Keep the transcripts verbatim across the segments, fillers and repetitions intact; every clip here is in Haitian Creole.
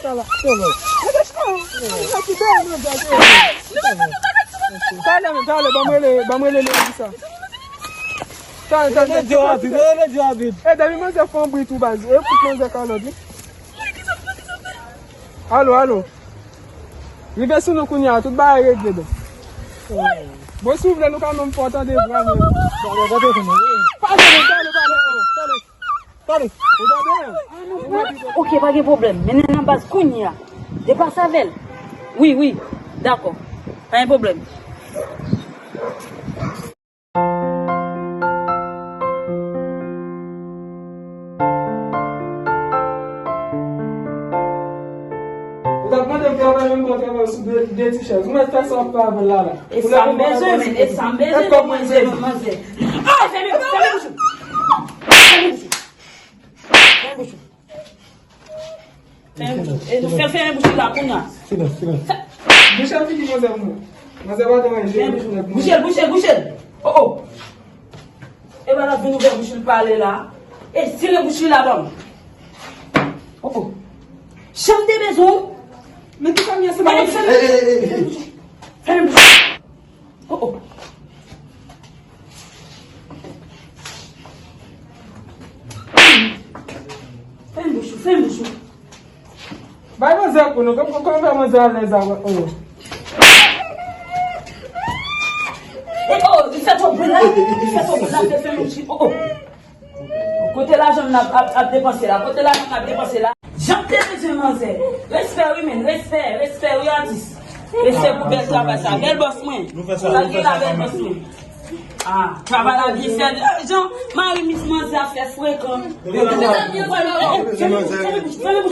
Talè, talè, ban m rele, ban m rele Leyisa. Talè, talè, talè. Rele Djo rapid, rele Djo rapid. E, depi manzè fè yon bri tou baz, e kout manzè kalòt wi. Alo, alo. Rive sou nou kounye a, tout bagay regle, bon. Bon, si w vle, nou ka menm fè w tande vwa nou. Pale, pale, pale, pale. Pale. Ou tande? Ok, pa gen pwoblèm. Mennen nan baz kounye a. Deplase avè l. Wi, wi. Dakò. Pa gen pwoblèm. Ou t ap mande m travay, men m pran travay sou de, de ti chèz. Ou mèt fè sa w ap fè avè l la, la. E sa m bezwen, men, e sa m bezwen, manzè, manzè. Ah, fèmen, fèmen bouch ou. Fèmen bouch ou. Fèmen bouch ou. Fèmen bouch ou. E nou fè, fèmen bouch ou la, kounye a. Silans, silans. Bouche l fini, manzè, pou mwen. Manzè pa dwe manje. Fèmen bouch ou. Bouche l, bouche l, bouche l. Oh, oh. E pa l ap vin ouvè bouch li pale la. E sere bouch li la ban m. Oh, oh. Jan m te bezwen w. Men ki fanmi an se pa... Fèmen, fèmen. Fèmen bouch ou. Oh, oh. Fèmen bouch ou, fèmen bouch ou. Bay manzè kou nou, kòman, kòman fè manzè alèz avè, oh. E, oh, li fè twòp bri la, li fè twòp bri la, fè, fèmen bouch ou, oh, oh. Kote lajan m ap, ap, ap depanse la? Kote lajan m ap depanse la? Jan m te bezwen manzè. Respè wi, men. Respè, respè wi, atis. Respè pou bèl travay sa. Bèl bòs mwen. Nou fè sa, nou fè sa, bèl bòs mwen. Ah, travay la byen fèt. Eh, jan mari mis manzè a fè frekan. Fèmen bouch, fèmen bouch. Fèmen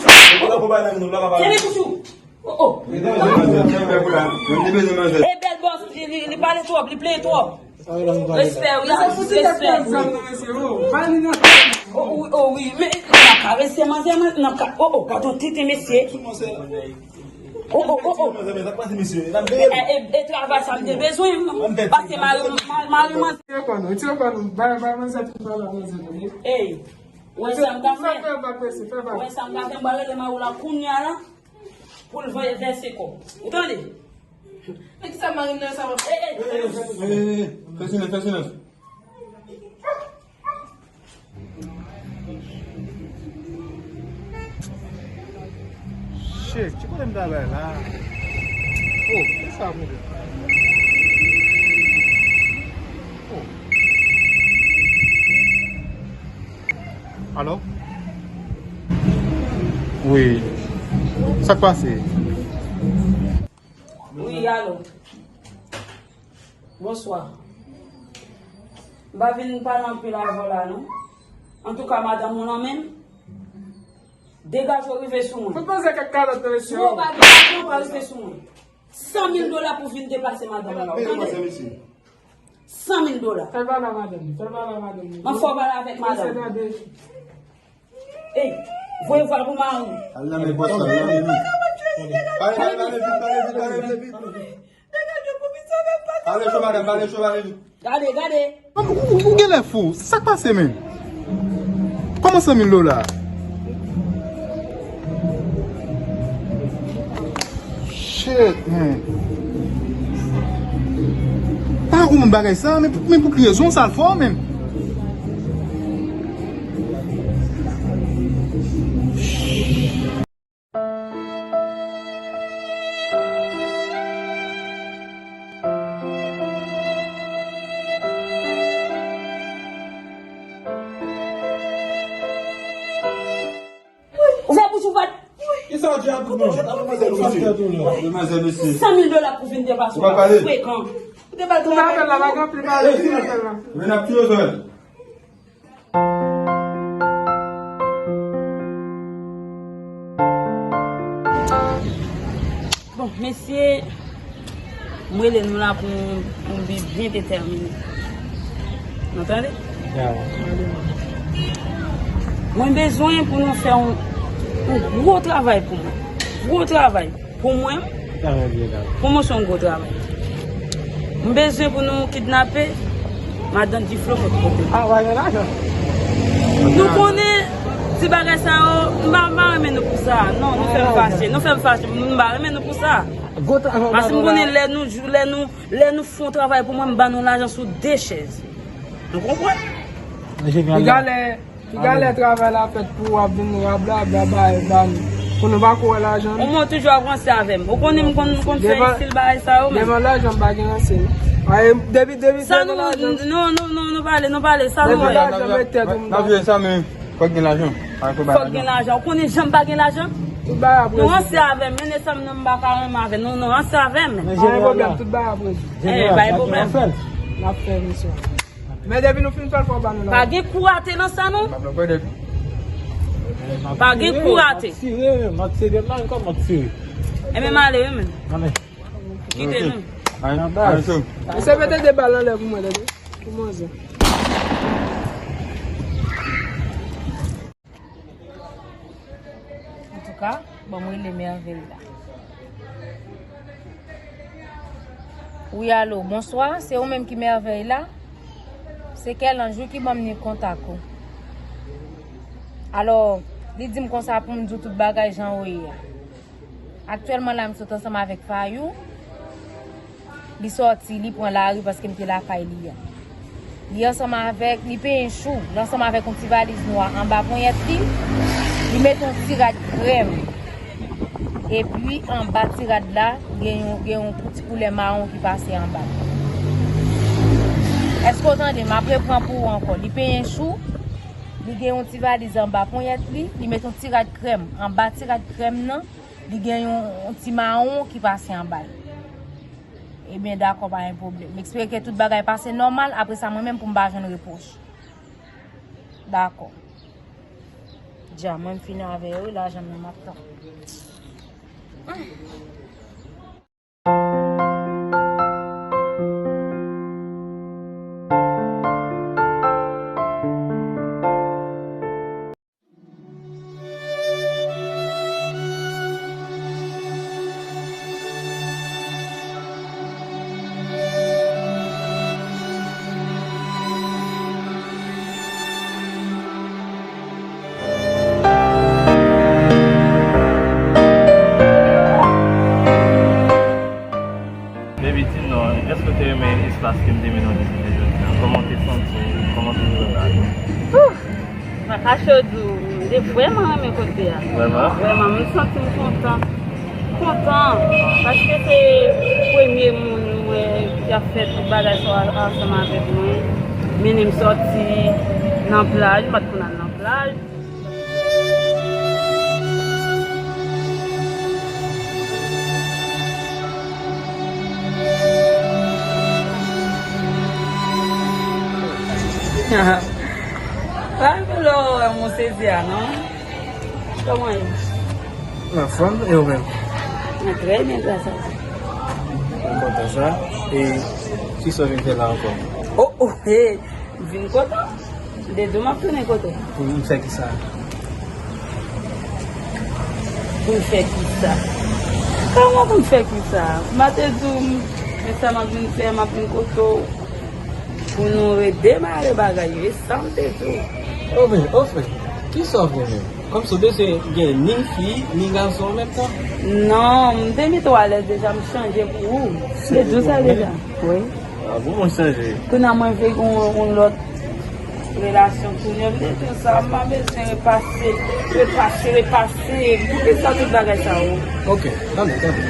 bouch ou. Oh, oh. E bèl bòs, li, li, li pale twòp, li plenyen twòp. Respè, wi, atis, respè. Oh, wi, oh, wi, men n ap karese manzè, n ap ka, oh, oh, gad yon tenten, mesye. Oh, oh, oh, oh. E, e, e travay sa m te bezwen, paske mari, mari, mari manzè. Ey, wè sa m ka fè. Wè sa m ka fè, m ba rele mari w la kounye a la. Pou l vè-, vèse kòb. Ou tande? Men ki sa mari m nan sa w ap... Ey, ey, ey, ey, ey, fè silans, fè silans. Shit, ki kote m ta bay la? Oh, ki sa pou de? Oh. Alo? Wi. Sa k pase? Wi, alo. Bonswa. M pa vin pale anpil avè w la, non. Antouka, madanm ou nan men m. Degaje w rive sou mwen. Fout manzè kèk kalòt nan mesye yo. Si w pa degaje w, pa rive sou mwen. San mil dola pou vin deplase madanm ou la. Ou tande? San mil dola. Fè l pale a madanm li, fè l pale a madanm li. Mwen fè w pale avèk madanm. Mesye tande. Ey, voye vwa l pou mari w. Al nan men bòs la, al nan men li. Pale, pale, pale vit, pale vit, pale vit. Pale cho, madanm, pale cho, pale vit. Gade, gade. Ou, ou, ou genlè fou. Sa k pase, menm? Kòman san mil dola? Shit, man. Pa konprann bagay sa, men, men pou ki rezon sa l fè w menm? Ou fè bouch ou pa t. Kisa w di a tout moun? Sa w fè tou la? Demwazèl, mesye. San mil dola pou vin deplase w pa frekan. Ou te ba l travay. Apèl la pa gen anpil pale, apèl la. Men n ap touye w, Joel. Bon, mesye, m rele nou la pou, pou nou byen detèmine. Nou tande? Mwen bezwen pou nou fè yon, yon gwo travay pou mwen. Gwo travay. Pou mwen, pou mwen se yon gwo travay. M bezwen pou nou kidnape madan Diflo kot kote. Nou konnen Ti bagay sa yo, m pa, m pa renmen nou pou sa. Non, nou fè m fache. Nou fè m fache. M pa renmen nou pou sa. Paske m konnen lè nou, lè nou, lè nou fè yon travay pou mwen, m ba nou lajan sou de chèz. Nou konprann? Piga lè, piga lè travay la fèt pou w ap vin rablabla ba, ba nou. Pou nou pa ko wè lajan nou. Ou mwen toujou ap ranse avè m. Ou konnen m konn, m konn fè estil bagay sa yo menm. Devan lajan m pa gen ranse. Depi, depi devan lajan. Non, non, non, nou pale, nou pale. Sa nou wè. Devan lajan met tèt ou m. Fòk gen lajan. Fòk gen lajan. Ou konnen jan m pa gen lajan? Tout bagay ap rezoud. Nou ranse avè m, men sa m nan m pa ka renmen avè nou, nou ranse avè m. Pa gen pwoblèm, tout bagay ap rezoud. Eh, pa gen pwoblèm. N ap fè misyon. Men depi nou fin fè l, fò w ba nou lajan. Pa gen kou rate nan sa, non. Pa gen kou rate. M ap tire, m ap tire, m ap tire. E men m ale, wi, men. Kite nou. Mesye, mete de bal anlè pou mwen, tande. Pou manzè. Antouka, ban m rele Mèvèy la. Wi, alo, bonswa, se ou menm ki Mèvèy la? Se Kèlanj wi ki ban m ni kontak ou. Alò, li di m konsa pou m di w tout bagay jan w ye a. Aktyèlman la, m sot ansanm avèk Fayou. Li sòti, li pran lari paske m te lakay li a. Li ansanm avèk, li penyen chou, li ansanm avèk yon ti valiz nwa anba ponyèt li. Li met yon ti rad krèm. Epi, anba ti rad la, gen yon, gen yon ti koulè mawon ki pase anba. Èske w tande m? M ap repran pou ou ankò. Li penyen chou, li gen yon ti valiz anba ponyèt li, li met yon ti rad krèm. Anba ti rad krèm nan, li gen yon, yon ti mawon ki pase anba l. Ebyen, dakò, pa gen pwoblèm. M espere ke tout bagay pase nòmal, apre sa, mwen menm pou m pa jwenn repwòch. Dakò. Dja, mwen m fini avè yo, lajan m nan m ap tann. Baby, di m non, èske w te renmen espas ke m te mennen w vizite jodi a? Kòman w te santi w? Kòman w te jwenn la? Ouh! M pa kache w di w, m te vrèman renmen kote a. Vrèman? Vrèman, m santi m kontan. Kontan, paske se premye moun m wè ki ap fè tout bagay sa yo ansanm avèk mwen. Mennen m sòti nan plaj, m pa t konn al nan plaj. Pa gen lè w wè m ou sezi a, non? Kòman w ye? Anfòm, e ou menm? Mwen trè byen, gras a Dye. Mwen kontan sa. E kisa w vin fè la ankò? Oh, oh, hey! M vin kontan. M te di w m ap tounen kote w. Pou m fè kisa? Pou m fè kisa? Kòman pou m fè kisa? M pa te di w, men sa m ap vin fè, m ap vin kote w. Pou nou redemare bagay yo, e sa m te di w. Oh, men, oh, frè, kisa w vle menm? Kòmsi w bezwen gen ni fi, ni gason an menm tan? Non, m te mete w alèz deja, m chanje pou ou. M te di w sa deja. Wi. A bon, mwen chanje. Kounye a mwen vle gen yon, yon lòt relasyon kounye a, m te di w sa, m pa bezwen repase, repase, repase. Poukisa tout bagay sa yo? Ok, tande, tande.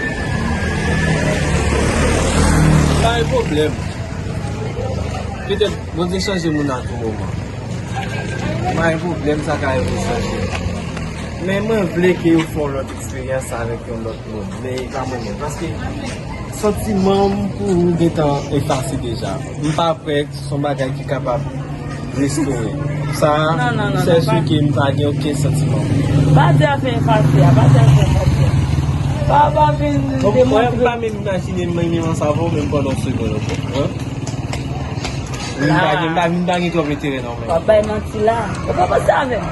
Pa gen pwoblèm. Petèt, Bondye chanje moun a tou moman. Pa gen pwoblèm, sa ka rive chanje. Men mwen vle ke ou fè yon lòt eksperyans avèk yon lòt moun. Men e pa mwen menm. Paske santiman m pou ou gentan efase deja. M pa kwè se yon bagay ki kapab restore. Sa, non, non, non, sèl non, pa sou ke m pa gen okenn santiman. Pa di afè efase a, pa di afè efase a. Pa, pa vin demontre. Bon, m pa menm imajine m menm ansanm avè w menm pandan yon segonn ankò. Hein? M pa gen, m pa, m pa gen twòp enterè nan w menm. W ap bay manti la. Ou pa panse avè m.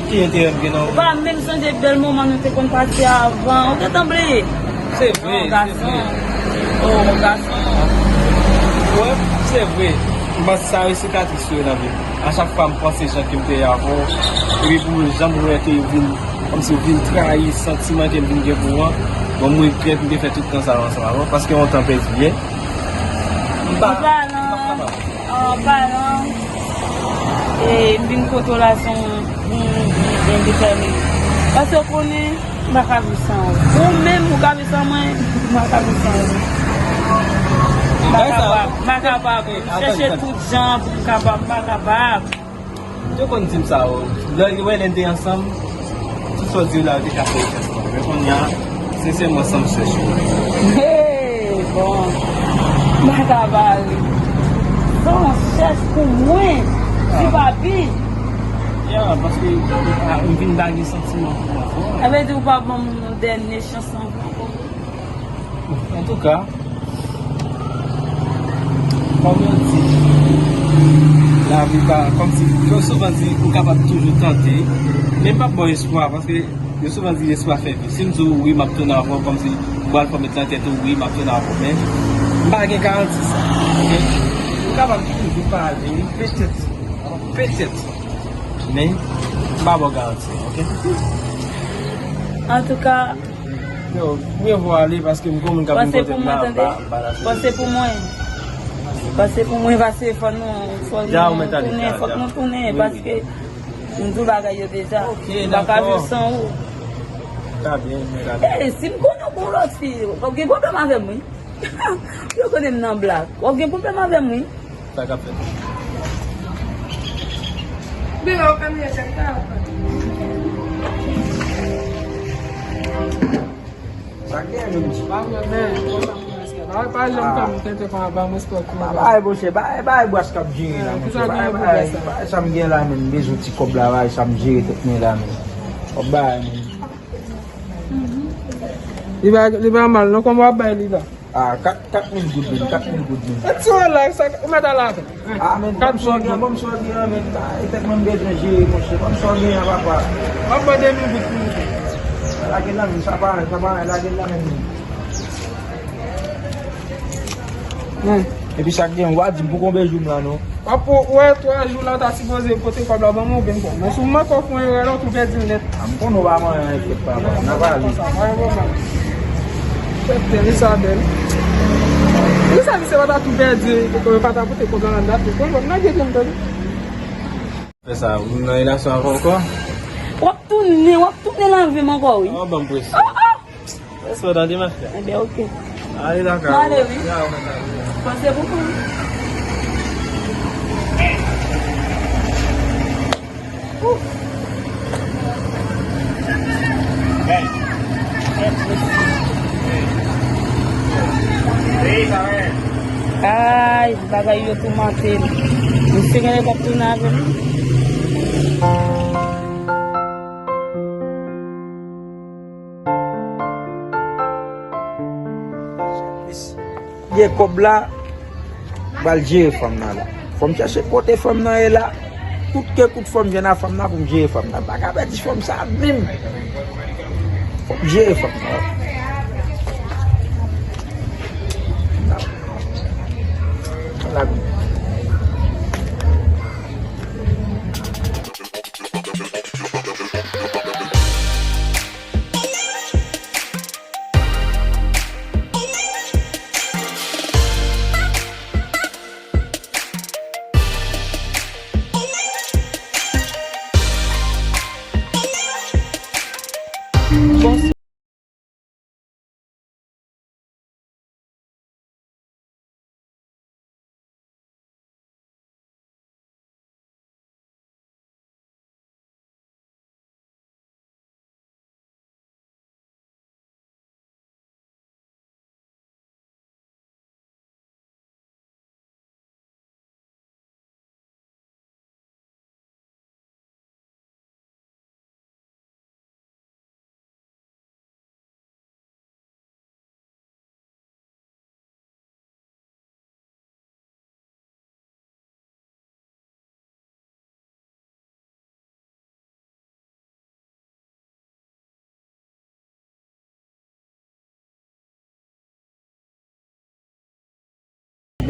Ki enterè m gen nan w? Ou pa menm sonje bèl moman nou te konn pase avan. Ou gentan bliye. Se vre, se vre. Oh, gason. Wè, se vre. M panse sa yo sikatris yo nan vi m. A chak fwa m panse jan ke m te ye avè w, epi pou jan m wè ke w vin, kòmsi w vin trayi santiman ke m vin gen pou ou an, bon, m regrèt m te fè tout tan sa yo ansanm avè w, paske yon tan pèdi, wi. M pa, m pa kapab. An palan, e, m vin kote w la se yon, yon, yon endetèmine. Paske w konnen, m pa ka viv san ou. Ou menm, ou ka viv san mwen, m pa ka viv san ou. M pa kapab, m pa kapab. M chèche tout jan pou m kapab, m pa kapab. Yo konn di m sa, o. Lè, wè, lè n te ansanm, tout sa w di yo la, yo te ka fè efè sou mwen. Men kounye a, sensèman, san m chèche. Hey, bon. M pa ka pale. San w chèche pou mwen, ti papi. Ya, paske, ah, m vin lage santiman pou mwen. Sa vle di ou pa ban m yon dènye chans ankò? Antouka, kòm yo di, lavi pa, kòmsi, yo souvan di, ou kapab toujou tante, men m p ap ba w espwa, paske yo souvan di espwa fè viv. Si m di w wi, m ap tounen avè w, kòmsi m pral fòme nan tèt ou, wi, m ap tounen avè w, men m pa gen garanti sa, oke? Ou kapab toujou pale, petèt, petèt, men m pa ba w garanti, oke? Antouka, Yo, mye vo ale paske m gon moun k ap vin kote m la, m pa, m pa lage. Panse pou mwen. Panse pou mwen, paske fò nou, fò nou tounen, fòk nou tounen, paske m di w bagay yo deja. M pa ka viv san ou. Trè byen, trè byen. Ey, si m konnen w gon lòt fi, w ap gen pwoblèm avè m, wi. Yo konnen m nan blak. W ap gen pwoblèm avè m, wi. Sa k ap fèt? Deyò, kamyon chèf la. Sa gen menm ti. Pa vre, men, konsa pou respè. Pa, pa janm fè m tenten konsa, ba m respè pou mwen. Bay, monchè, bay, bay, bwès k ap jere la, monchè. Bay, bay, bay, sa m gen la, men, m bezwen ti kòb la, bay, sa m jere tèt mwen la, men. Kòb bay, men. Li pa, li pa mal, non, kòman w ap bay li la? Ah, kat, kat mil goud, men, kat mil goud, men. Ti relax, sa, ou mèt al avè. Ah, men, ban m sa w gen, ban m sa w gen an, men, ah, e tèt mwen m bezwen jere, monchè. Ban m sa w gen an, papa. M ap ba w de mil goud pou li. Lage l nan men m, sa pa, sa pa, lage l nan men m. Epi sa k gen, w a di m pou konbyen jou m la, non? W ap wè twa jou la, w ta sipoze pote kòb la ban mwen oubyen kwa. Men si w manke w fè yon erè la, w tou pèdi l nèt. A, m konnen w pa manyen anyen, kèt papa. N a pale. Sa pa yon pwoblèm. Tèt tèt, li sa bèl. Li sa, misye pa ta tou pèdi, li pa ta pote kòb la nan dat li. Bon, bon, nan gen tèt tèt. Fè sa, ou nan relasyon avè w ankò? W ap tounen, w ap tounen nan vi m ankò, wi. An, ban m presyon. Respè w tande, ma chère. Enben, oke. Ale, dakò. Mwen ale, wi. Ya, ou mèt ale. Panse pou mwen. Ouf. Ay, bagay yo toumante m. Misye genlè p ap tounen avè m. Gen kòb la, m pral jere fanm nan la. Fò m chèche kote fanm nan ye la. Tout ke kout fò m jwenn a fanm nan pou m jere fanm nan. M pa ka pèdi fanm sa menm. Fò m jere fanm nan.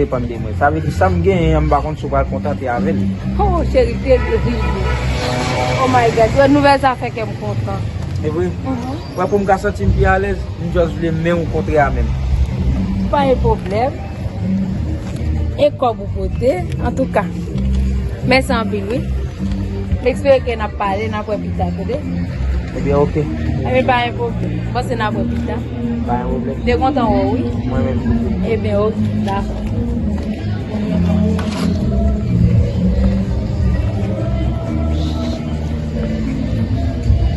Depann de mwen. Sa vle di sa m genyen an, m pa konn si w pral kontante avè l. Oh, cheri, te rive. Oh my God, wè nouvèl sa fè kè m kontan. E vre? Mhm. Wè, pou m ka santi m pi alèz, m just vle men w kontre a men m. Pa gen pwoblèm. E kòb ou pote, antouka. Mèsi anpil, wi. M espere ke n ap pale, n ap wè pita, tande? Ebyen, oke. Ebyen, pa gen pwoblèm. M panse n ap wè pita. Pa gen pwoblèm. M te kontan wè w, wi. Mwen menm. Ebyen, oke, dakò.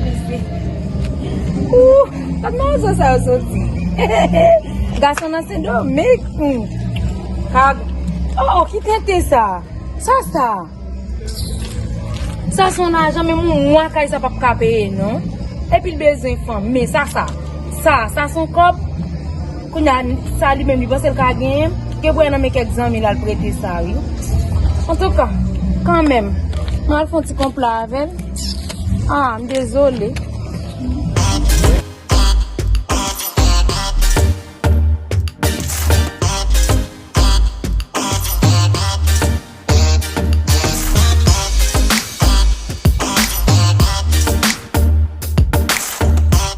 Mèsi. Ooh, gad manzè sa yo soti. Gason nan Sendomeng. Hmm. Kag. Oh, ki tenten sa? Sa, sa. Sa se yon lajan, men yon mwa kay sa p ap ka peye, non. Epi l bezwen fanm, men sa, sa. Sa, sa se yon kòb. Kounye a, sa li menm, li panse l ka genyen. Gen pou wè nan men kèk zanmi l al prete sa, wi. Antouka, kanmenm, mwen al fè yon ti konplo avè l. Ah, m dezole.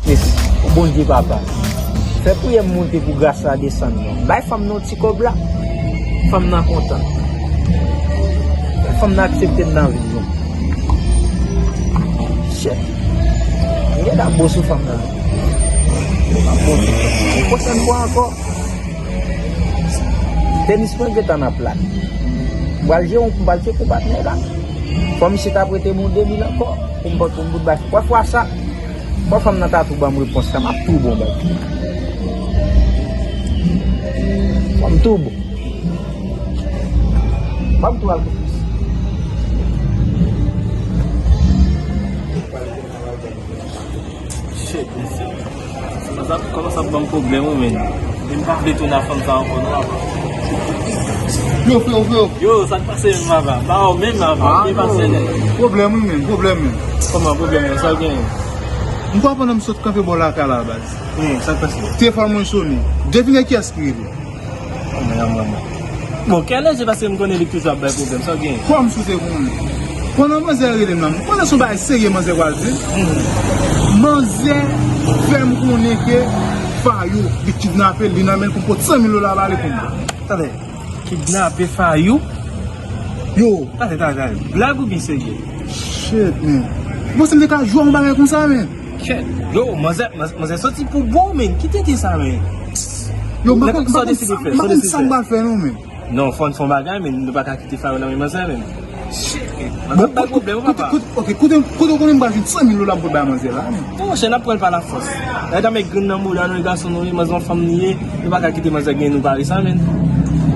Yes. Bondye papa, fè priyè m monte pou gras la desann non. Bay fanm nan yon ti kòb la. Fanm nan kontan. Fè fanm nan aksepte m nan vi l non. Shit. M gentan bo sou fanm nan. M ap bo sou fanm nan. Pwochèn fwa ankò. Tenis mwen gentan nan plat. M pral jere yon, m pral tcheke yon patnè la. Fò misye ta prete m yon de mil ankò pou m pote yon bout bay. Wè fwa sa, fò fanm nan ta tou ban m repons la, m ap tou bon bay. Fò m tou bon. Fò m tou al pou plis. Shit, mesye. Sa, sa kòmanse ap ban m pwoblèm, wi, men. Men m pa vle tounen ak fanm sa ankò, non, papa. Yo, freo, freo. Yo, sa k pase menm, papa? Ba, w menm, papa. Ah, ki pase, non, nèg? Pwoblèm, wi, men. Pwoblèm, men. Kòman pwoblèm, men? Sa w genyen? M kwè pandan m sot kanpe bò lakay la, baz. Hmm, sa k pase? Telefòn mwen sonnen. Devine kiyès ki rele. Anmwey, anmwey, anmwey. Bon, kè lèje paske m konnen li toujou ap bay pwoblèm, sa w genyen? Kòm si w te konnen. Pandan manzè rele m nan, m konnen se yon bagay serye manzè pral di. Manzè fè m konnen ke Fayou, li kidnape l, li nan men l pou pot san mil dola ba li pou m. Tande, kidnape Fayou? Yo. Tande, tande, tande. Blag oubyen serye? Shit, man. Ou panse m te ka jwe yon bagay konsa, man? Kèt. Yo, manzè, manzè, manzè soti pou bon, men. Ki tenten sa, men? Yo, m pa konn, m pa konn sa, m pa konn sa m pral fè, non, men. Non, fò n fè yon bagay, men. Nou pa ka kite Fayou nan men manzè, men. Shit, men. Manzè ap bay pwoblèm, papa. Kote, kote, ok, kote, kote w konnen m pral jwenn san mil dola m pou bay manzè la, men? Non, monchè, n ap pran l pa lafòs. Lè ta met grenn nan mouda nou, e gason nou ye, manzè yon fanm li ye, nou pa ka kite manzè gen nou pare sa, men.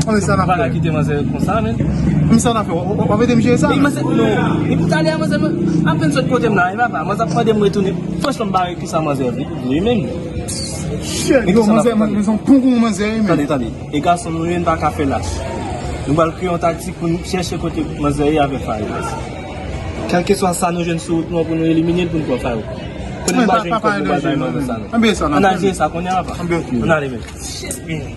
Anben sa n ap fè. Nou pa ka kite manzè konsa, men. Anben sa n ap fè. W, w, w ap ede m jere sa? E manzè, non. E pou talè a, manzè, apèn sot kote m la, e papa, manzè ap mande m retounen. Franchman, m pa wè kisa manzè vle, vle menm. Shit, yo, manzè, manzè, manzè, yon bon gwo manzè, wi, men. Tande, tande. E gason nou ye, n pa ka fè lach. Nou pral kreye yon taktik pou n chèche kote manzè ye avèk Fayou. Kèlkeswa sa nou jwenn sou wout nou an pou nou elimine l, pou n pran Fayou. Konnen m pa jwenn kòb pou bay manzè sa, non. Ann al jere sa kounye a, papa. Ann ale, men. Shit, men.